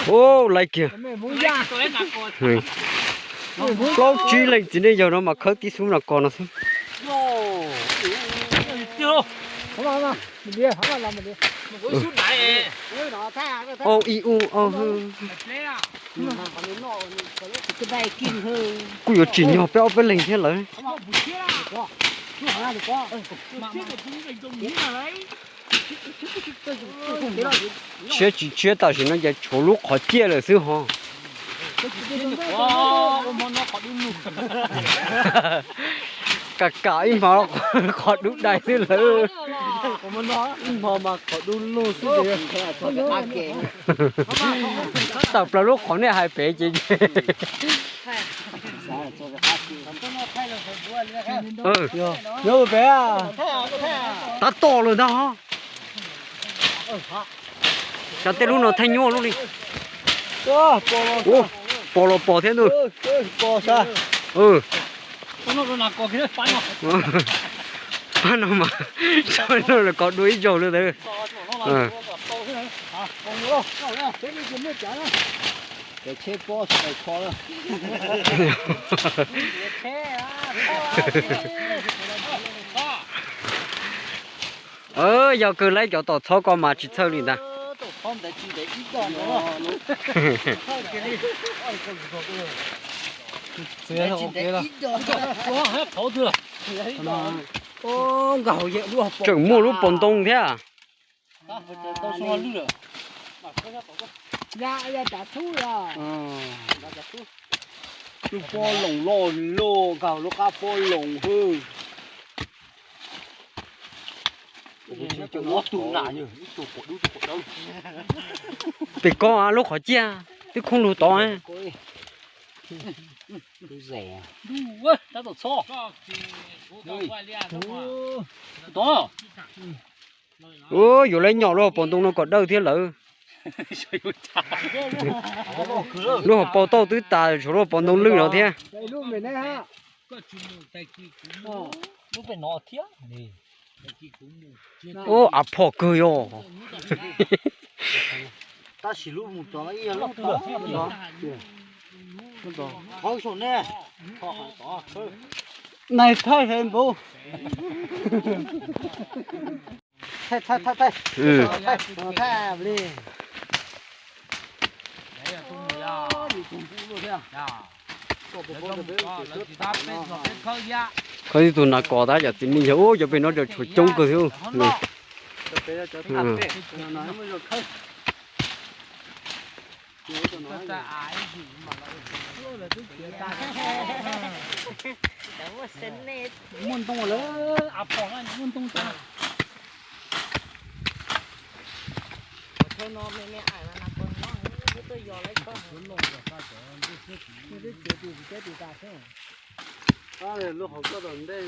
Ua, laiv kiag. Plaub tsib leej txiv neej yawg no mas khawb tib xub nas kos no xwb. Au ib u, au. Kuj yuav tsim nyog peb ob peb leeg thiab lawm. Tshiab tsis tshiab tam sim no ces tshuav lub qhov ciaj lawm xwb ho. Kam kam ib hmo qhov dub dai xwb lawm. Ib hmo mas qhov dub lug xwb. Tawm plaws lub qhov nej hais pem ces. Nyob pem. Tab tom lawm ntag. Xyov tej lub no thaij nyuaj lub li. Pos los pos thiab ntuj. Pab no mas, no lawv kov dua ib zaug li ntawd. Yog kawg laib cov tom txhob ko mas tsis txhawj li ntag. Tseem muaj lub pos ntoo thiab. Lub pob loos loj li loj, nkag lub qab pob loos hwb. Pem ko lub qhov ciaj twb khoob lug tod. Ua, yuav lawv nyom lub hauv paus ntoo no kom dawj thiab lawm. Lub hauv paus tauj twb tas, tshuav lub hauv paus ntoo lwj no thiab. Ua, av phom kawg yog. Tab sis lub mus tod ib yog loj tag. Nais thaij he npauv. Thaij, thaij, thaij, thaij. Thaij li. Khawb tib tug nas kos tab cov txiv neej yog ub cov pem no cov tshuav coob kawg thiab. Muaj ntoo lawm, av phom no muaj ntoo tas. Thawj no me me ais mas nas kos nyob, tuaj yos lawv ko. Lub hauv koj tom ntej.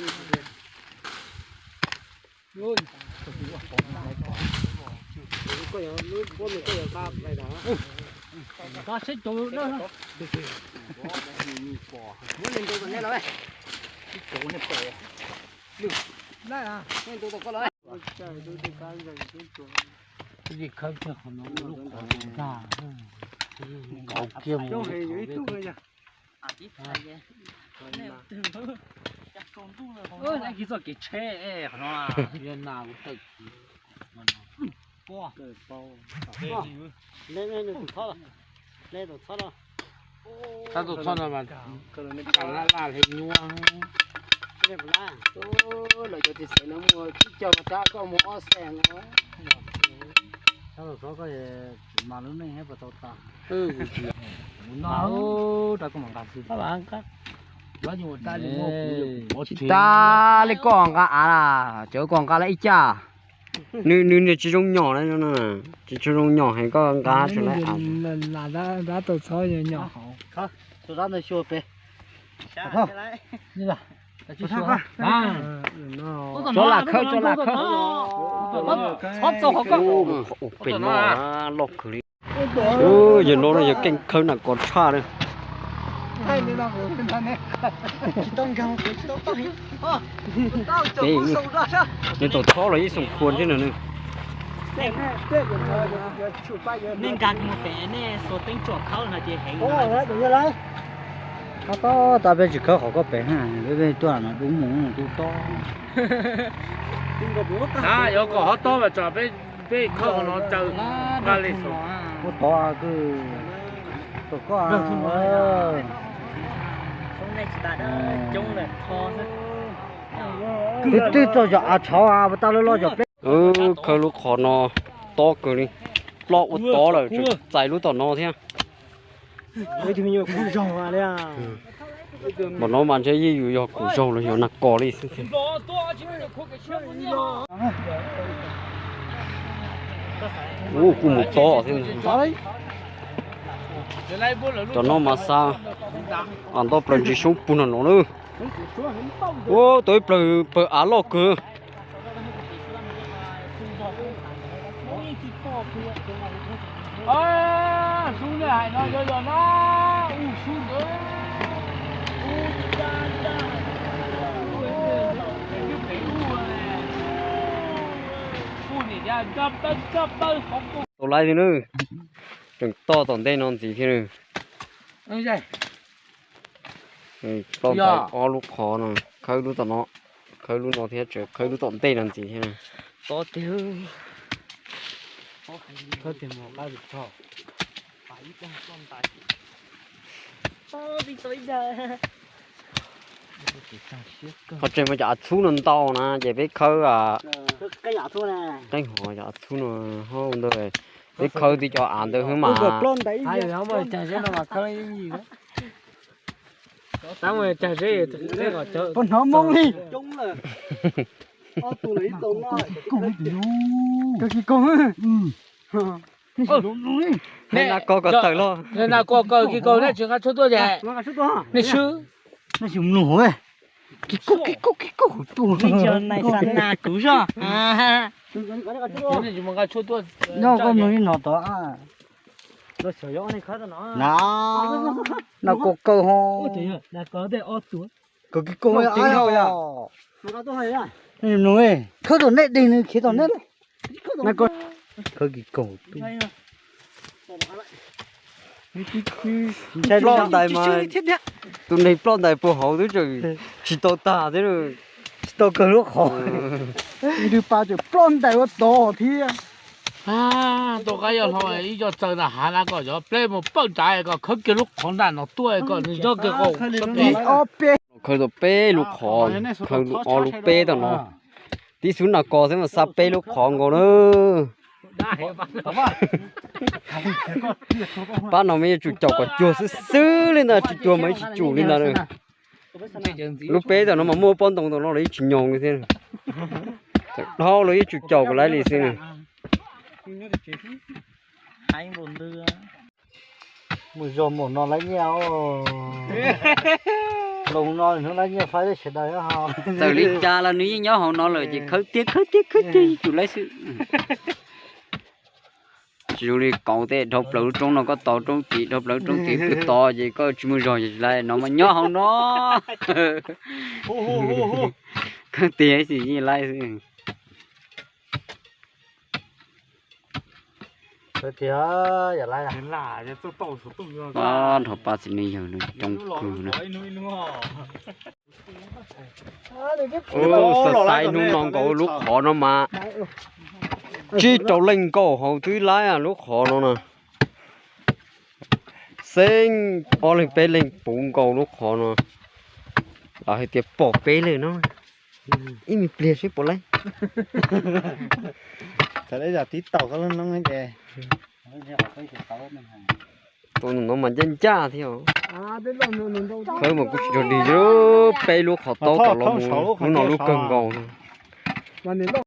Khawb kiag mus. Tib txoj kev tsheb qhov no. Tab tus txhob no mas laj laj hli nyuaj. Lawv cov txiv xeem no muaj tsib caug mas tab koj muaj ob xees no. Tab tus txhob koj mas lub neej thiab puas tau tas. Mus no rau koj mam nqa xwb. Tsis tas li koj nqa av, cov koj nqa lawm ib caj. Nws, nws niag tsis zoo nyom na, tsis, tsis zoo nyom heev, koj nqa tsis lawm av. Dab tau txhob nyom hauv. Tso lam khawb, tso lam khawb. Pem no loj kawg li. Yog no no yog keej khawb nas kos tshaj na. Nws tus txhob los ib xoom khua thiab no nws. Nej nkag mus pem nej xuas teeb tsom khawb no ces heev. Qhov tob tab peb tsis khawb qhov koj pem, peb tuaj no dub mus dub tob. Yuav kom qhov tob mas tso peb khawb qhov no tsaws nqa li. Ua tod kwj tom koj. Twb twb txog yog av tshauv, tau loj loj yog peb. Khawb lub qhov no tob kawg li, ploj ua tod lawm, tseem txais lub tom no thiab. Npaum no mas ntshe yeej yus yog kuv zaug los yog nag kos li xwb thiab. Ub, kuj mus tob thiab. Cov no mas xa, a, ntau plaws ntsis soob pug no no na. Ub, tau ib plaws pawg av loj kawg. Tau laib thiab na, tseem toj tom ntej no ntxiv thiab na. Ploj ntais ob lub qhov no, khawb lub tom no, khawb lub no thiab tseem khawb lub tom ntej no ntxiv thiab. Qhov tseem mas cov av txhub no ntau na ces peb khawb, qeeb hov cov av txhub no hauv ntawd, peb khawb tib cov av ntawd xwb mas. Puas hnov moo li? Kawg kis koog. Nag kos kom tawm los. Nag kos kawg kis koog, nej tsis nqa tshuaj tuaj ces nej swb. Nej tsis mloog, kis koog kis koog kis koog hauv tuaj. Nais xa nas kuv zoj. Nyob koj mloog ib no tod. Na, nag kos kawg ho. Kawg kis koog. Mloog, khawb tom nej deg nws khiav tom nej. Khawb kis koog. Ploj ntais mas, tus neeg ploj ntais puag hauv twb tseem tsis tau tag thiab. Tsis tau kawg lub qhov. Nws pas tseem ploj ntais ua tod thiab. Tus qab yog hlo ib co txawm nram hav na kom cov pleb mus pawj nrad kom khawb kiag lub qhov nram no tuaj kom nws nyob kiag qaum. Khawb tau peb lub qhov, khawb ob lub peb tom no. Tib xub nag kos xwb mas xa peb lub qhov nkaus na. Pab no mas yuav tsum caum kom cuag xwb xwb li ntag, tsis cuag mas yeej tsis tsum li ntag. Lub peb tom no mas muaj pob ntoo tom no los yeej tsis nyoog li thiab. Dhau los yeej tsum caum kom laiv li xwb. Mus zog mus no laiv nyiaj. Los no hnub laiv nyiaj faib sawv daws. Txawm li cas los nws yeej nyob hauv no lawm ces khawb tiag khawb tiag khawb tiag yeej tsum laiv xwb. Tsis zoo li kauv tej dhau plaws lub roob no koj tau roob tid, dhau plaws lub roob tid koj tau ces koj tsis muaj zog ces laiv, no mas nyob hauv no. Khawb tiag xwb yeej laiv xwb. Nrho pab txiv neej yawg nws coob kawg na. Xav xaiv hnub no nkaus lub qhov no mas tsib rau leej nkaus hauv twb laiv lub qhov no na. Xeeb ob leeg peb leeg puv nkaus lub qhov no. Los hais tias pom peb lawm no, ib me pliag seb puas laiv. Tib tau koj lub noob ces tus no mas ncaj ncaj thiab. Khawb mas kuj tsis tau dig, peb lub qhov taub tom los mus hnub no lub kawg nkaus no.